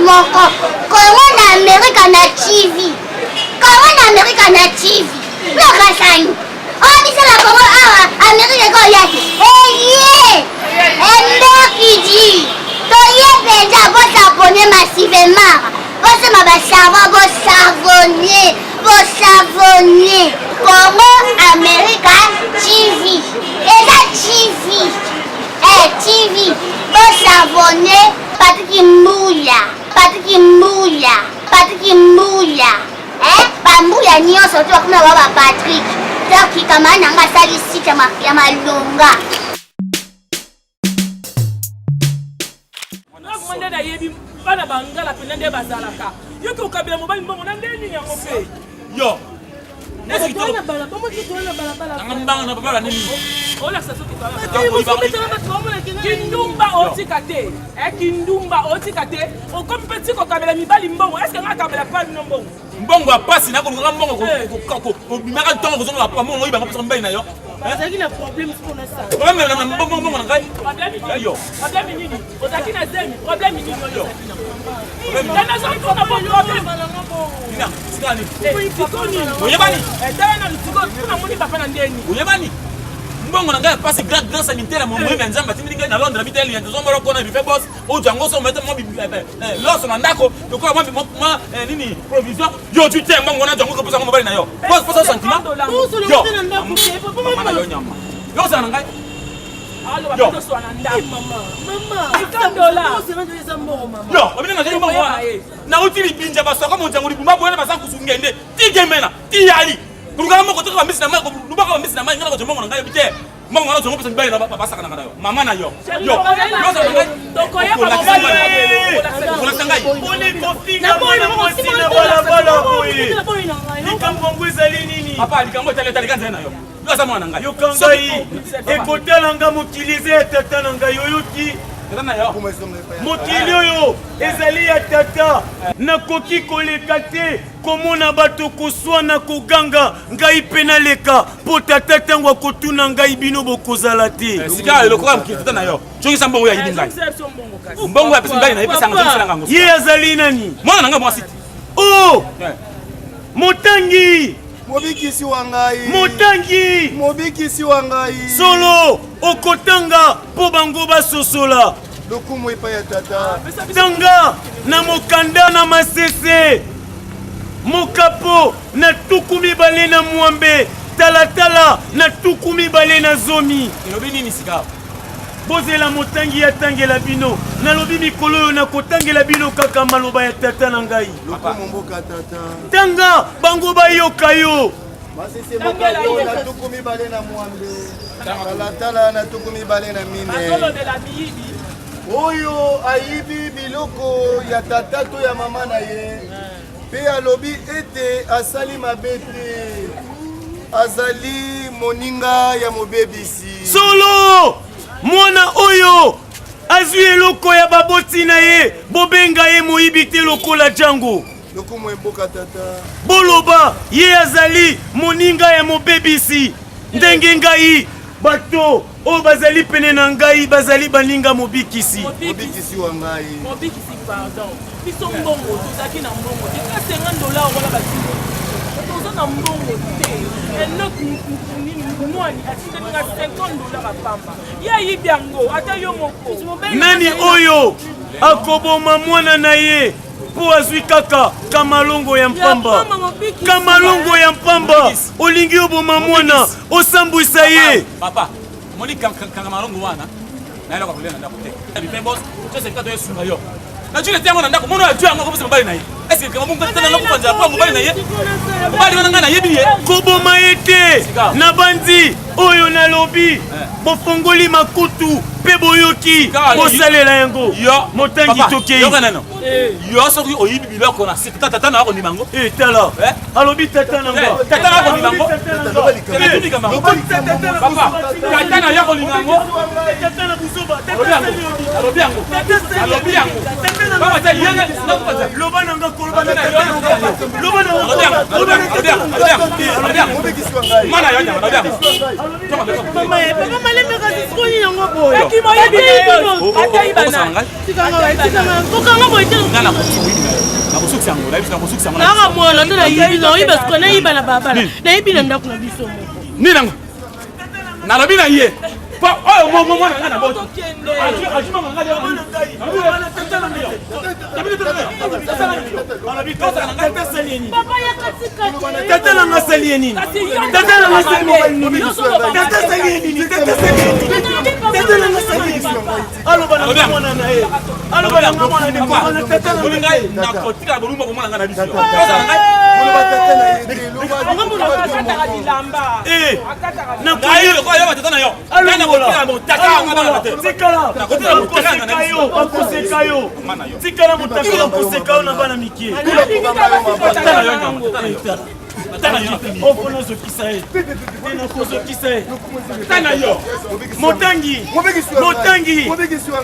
Moko Congo na Amerika na TV, Congo na Amerika na TV lokasani oyo biso na Congo awa Amerika ekoya te. Eye emberkidi toye mpenza, bosabone massivement, bosomba basavon, bosavone, bosavone. Congo Amerika TV eza TV, eh, TV, bosavone. Patrik Mbuya, Patrik Mbuya, Patrik Mbuya, eh, bambuya nyonso to bakoma ba ba Patrick. Donc kamara na nga asali site ya malonga. Nga nde nayebi bana bangala mpenza nde bazalaka. Yoki okabela mobali mbongo na nde nini yango mpe? Yo. Nanga mbanga na balabala nini? Olakisa soki kindumba otika te. Kindumba otika te. Okomi mpe ti kokabela mibali mbongo. Est-ce que nga akabela pa bino mbongo? Mbongo ya pasi na kolukaka mbongo kobimaka ntongo kozonga ba mbongo oyiba ngo mobali na yo. Bazalaki na problème siko na sala. Problème na mbongo mbongo na ngai. Problème yo. Problème nini? Ozalaki na zemi. Problème nini oyo ozalaki na? Ngai nazalaki na problème. Nina, sika nini? Siko nini? Oyebani? Tala na siko kuna moni papa na ndeni. Oyebani? Mbongo na ngai ya pasi grâce à mintela momoyi ya Nzambe atindi ngai na Londres na biteli ya nzombo kona bife boss oyo jango so mete mo loso na ndako lokola mwa mwa nini provision yo tu te mbongo wana jango kopesa mobali na yo posa posa sentiment yo mama na yo nyama yo ozala na ngai yo yo obina na mbongo wana nauti libinja basoko monjango libumba boyana baza kusungende tigemena tiyali kolukaka moko toka bambisi na mai lubaka bambisi na mai ngai nakozwa mbongo na ngai te mbongo wana ozongo pesa mibali basakanaka na yo mama na yo yo okolakisa ngai boni kofinga mwana mwasi na balabala boye? Likambo yango ezali nini? Papa, likambo etali etali kanzela na yo, yo aza mwana na ngai. Yoka ngai, ekotala nga mokili eza ya tata na ngai, oyoki? Mokili oyo ezali ya tata, nakoki koleka te komona bato koswana koganga, ngai mpe naleka mpo tata ntango akotuna ngai bino bokozala te. Sika lokola mokili tata na yo, zongisa mbongo ya yibi ngai, mbongo ya pesi mibali na ye, pesa yango, zongisela ngango. Ye azali nani? Mwana na ngai mwasi te. O motangi, Mobikisi wa ngai, motangi, mobikisi wa ngai, solo okotanga mpo bango basosola. Lokumu epai ya tata. Tanga na mokanda na Masese mokapo na 26 talatala na 20. Elobi nini sika? Bozela motangi atangela bino. Nalobi mikolo oyo nakotangela bino kaka maloba ya tata na ngai. Lokumu mboka tata. Tanga bango bayoka yo. Masese mokapo na 28 talatala na 24. Bazolobela miyibi. Oyo ayibi biloko ya tata to ya mama na ye mpe alobi ete asali mabe te, azali moninga ya mobebisi. Solo mwana oyo azwi eloko ya baboti na ye, bobenga ye moyibi te lokola Jango. Lokumu emboka tata. Boloba ye azali moninga ya mobebisi, ndenge ngai bato oyo bazali pene na ngai bazali baninga mobikisi. Mobikisi wa ngai. Mobikisi, pardon. Biso mbongo tozalaki na mbongo te, ka 50 $ wana batindi toza na mbongo te. Eloko nini mwani atindeli nga 50 $ apamba, ye ayibi yango ata yo moko. Nani oyo akoboma mwana na ye mpo azwi kaka kamalongo ya mpamba? Kamalongo ya mpamba, olingi oboma mwana, osambwisa ye. Papa, omoni kamalongo wana nayelaka kolia na ndako te. Bipe bos tosekika toyesunga yo na jule te yango na ndako mono ajwe yango akopesa mobali na ye. Est-ce que likambo tata na kufa nzala mpo mobali na ye? Mobali wana ngai nayebi ye. Koboma ye te. Nabanzi oyo nalobi, bofongoli makutu mpe boyoki, bosalela yango. Motangi tokei. Yoka nano. Yo soki oyibi biloko na se, tata tata na akondima yango. Eh, tala. Alobi tata na nga. Tata na akondima yango. Papa, tata na yo akolinga yango. Tata na buzoba. Alobi yango. Alobi yango. Papa, tata ye na loba na nga koloba na tata na nga. Loba na nga. Loba na tata na nga. Mwana yo nyama, alobi yango. Mama ye, papa malembe kasi sikoyo yango boye. Kokanga boye te. Nga nakosukisa yango, nakosukisa yango. Nanga mwana te nayibi, nayiba sikoyo nayiba na balabala, nayibi na ndako na biso moko. Nini yango? Nalobi na ye. Po oyo mwana nga na boti. Tata na nga asali ye nini? Tata na nga asali mobali nini? Tata asali ye nini? Tata asali ye nini? Tata na nga asali ye nini? Aloba na nga mwana na ye. Aloba na nga mwana na ye. Na tata na nga. Nakotika bolumba komona nga na biso. Eh, Ngai lokola yo batata na yo. Ngai nakotika motaka nga bana te. Tikala, Nakotika motaka nga na bakoseka yo, bakoseka yo. Tikala motaka bakoseka yo na bana mike. Tata na yo nyama, tata na yo. Tata na yo. Opo nazokisa ye. Te nakozokisa ye. Tata na yo. Motangi, motangi,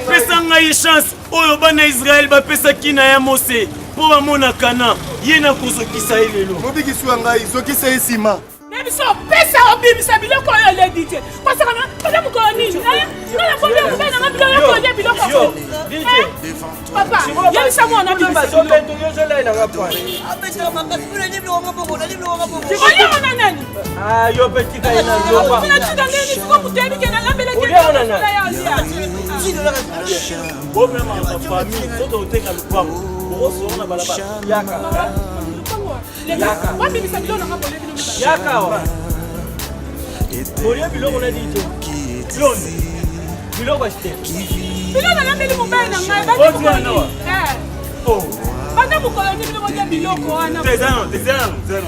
pesa ngai chance oyo bana Israele bapesaki na ya Mose mpo bamona Kana, ye nakozokisa ye lelo. Mobikisi wa ngai, zokisa ye nsima. Na biso opesa obimisa biloko oyo oledi te kosakana oza mokolo nini nga na bobi mobali nanga biloko yo kolia biloko papa yebisa mwana bimisa oliango na nani Yo mpe tika ye na loba. natika ndeni siko moto yebi ke nalambelaki Bomema bafamille soki oteka lupango bokosonga na balabala. Yaka. wabimisa biloko nanga bolie bino mibale. Yaka awa. Bolie biloko na DJ. Loni. Biloko acheté. Biloko nalambeli mobali na ngai banda Oyo mokolo wana wa. nini? Eh. Banda mokolo nini bino bolia biloko wana Te, eza nano, te, eza nano, eza nano.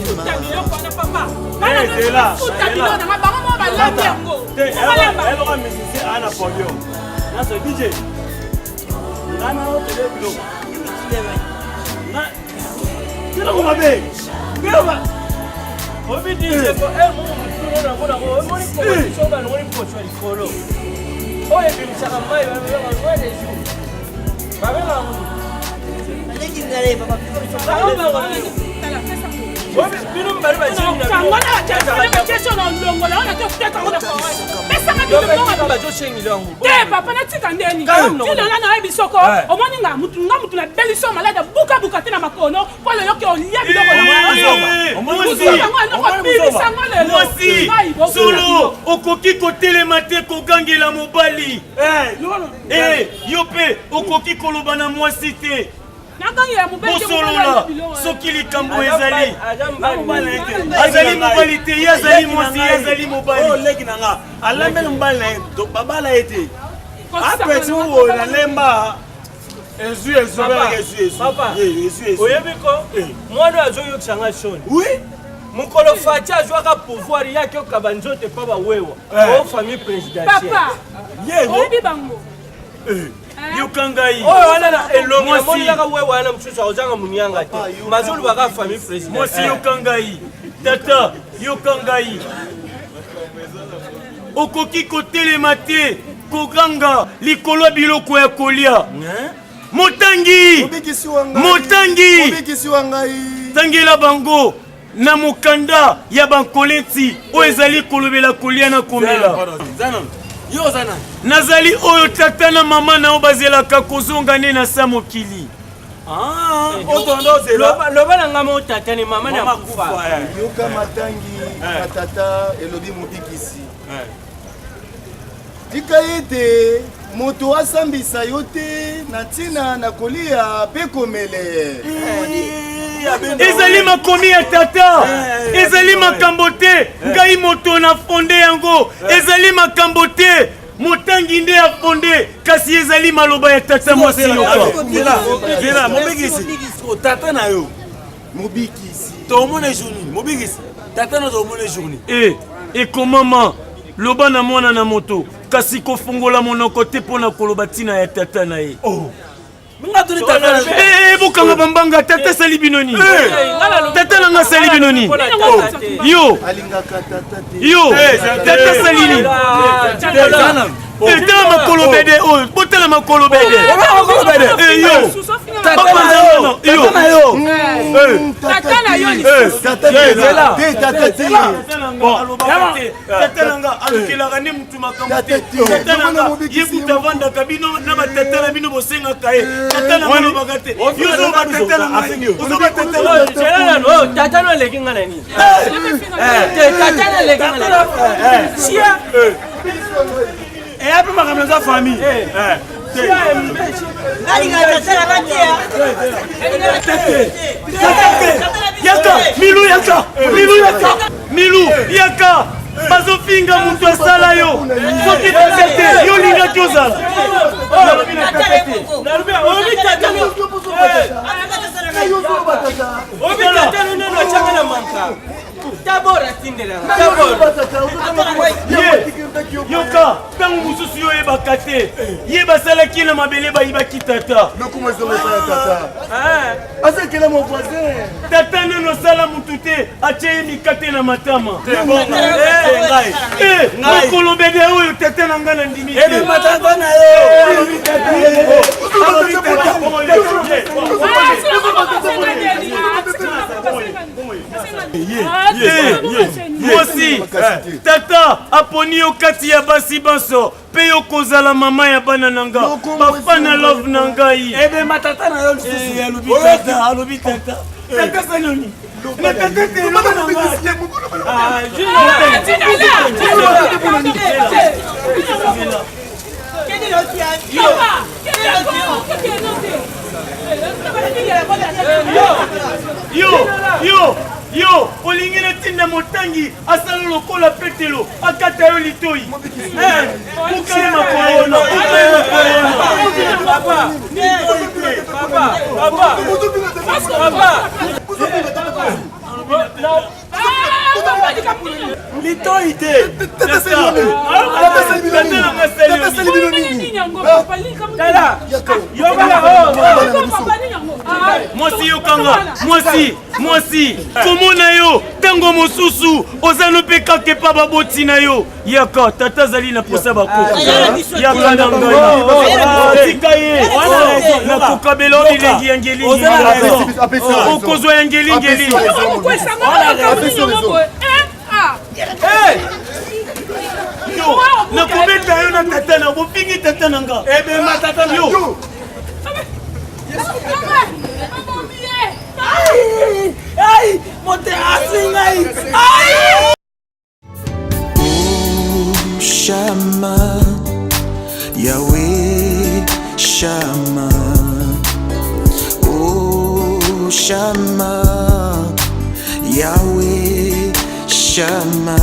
Futa biloko wana papa. Eh, zela, Futa zela. biloko nanga bango moko balambi yango. Te, Okolamba. eloko musicien aa na podium. Naso DJ. Nga na yo tolie biloko. Nga- Biloko mabe. Biloko ma- Obi DJ ko eh mo mutu na mona ko omoni compétition ba ngoni pocho likolo. Oyo ebimisaka mai ba ba ba les jours. Ba ba ba. Bino mibale ba Kango na batie na longola wana toteka ngo na pesanga biloko bazoshengela yango. te papa natika ndeni tilonga nayebi soko omoni nga mutu nga mutu nabeli so malade bukabuka te na makono mpo lelo ke olia biloko Mwasi, lelo mwasi, solo okoki kotelema te kogangela mobali. Eh, yo mpe okoki koloba na mwasi te. nakangela mobali te, mobali Bosolola alia biloko. soki likambo ezali. Azali Azali mobali te, ye azali mwasi, ye azali mobali. Oyo leki na nga alambeli mobali na ye donc babala ye te apeti oyo nalemba ezwi ezwi abelaka ezwi ezwi Papa. Ye, ezwi ezwi oyebi ko mwana oyo azoyokisa nga soni oui mokolo Fatshi azwaka pouvoir ye akokaba nzoto epa bawewa Eh. o famille présidentielle papa ye oyebi bango Yoka ngai. oyo wana na elongi Mwasi. amonelaka wewa wana mosusu akozanga monianga te mazolobaka famille Mwasi présidentielle yoka ngai. Tata yoka ngai. Okoki kotelema te koganga likolo ya biloko ya kolia. Motangi, Mobikisi wa ngai. Motangi. Mobikisi wa ngai. tangela bango na mokanda ya Bakolinti oyo ezali kolobela kolia na komela. Yo oza nani? Nazali oyo tata na mama na yo bazelaka kozonga nde na sa mokili. Ah, otonda ozela. Loba na nga mo tata ni mama na Mama kufa. kufa, eh. Yoka matangi na tata elobi mobikisi. Tika ete moto asambisa yo te na ntina na kolia mpe komele. Ezali makomi ya tata, ezali makambo te ngai moto na fonde yango, ezali makambo te. Motangi nde afonde, kasi ezali maloba ya tata mwasi yoka. Zela, mobikisi, tata na yo. Mobikisi. Tomona jour nini? Mobikisi. Tata na tomona jour nini? Eh, ekomama loba na mwana na moto, kasi kofungola monoko te mpo na koloba ntina ya tata na ye. Oh. Eh, eh, bokanga bambanga tata asali bino nini eh. Tata nanga asali bino nini yo yo tata asali nini? Tala makolo bede oyo, botala makolo bede yo. Tata na yo. Tata nanga alukelaka nde mutu makambo te. Tata nanga ye kuta avandaka bino na batata na bino, bosengaka ye. Tata nanga alobaka te. Yo ozoba tata na ngai, ozoba tata na ngai. Tata no aleki nga na nini? Tata no aleki nga na sia. Eya mpe makambo naza famille. Yaka Milu, yaka Milu, yaka Milu, yaka. Bazofinga moto asala yo. Soki tata te, yo olingaki ozala. Obi tata no nano atiaka na manka tabor atindelanga tabor. Yoka, ntango mosusu yo oyebaka te, ye basalaki na mabele, bayibaki tata. Tata nano asala mutu te, atie ye mikate na matama. Mokolo bede oyo tata na ngai na ndimi te. Na yo. Mwasi, tata aponi yo kati ya basi banso, mpe yo kozala mama ya bana na nga, bafana love na ngai. Ebema tata na yo lisusu. Alobi tata, alobi tata, tata saloni na tata te, loba na ngai. Yo yo yo, olingi natinda motangi asala lokola Petelo, akata yo litoi? Bukale makolo wana, bukale makolo wana. Litoi te. Tata asali bino nini? Mwasi, yokanga mwasi, mwasi komona yo ntango mosusu oza no mpe kaka epa baboti na yo. Yaka, tata azali na posa bakoko. Yaka na ngai, tika ye, nakokabela o bilengi ya ngelingi, okozwa ya ngelingeli. Yo, nakobeta yo na tata na bofingi tata na nga. Ebema tata na yo. Mote aswi ngai. Shama, Yahweh Shama. Oh Shama, Yahweh Shama.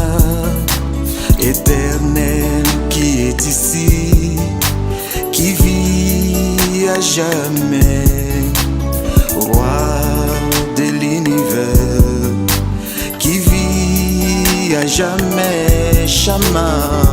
Éternel qui est ici, qui vit à jamais, Roi de l'univers, qui vit à jamais, Shama.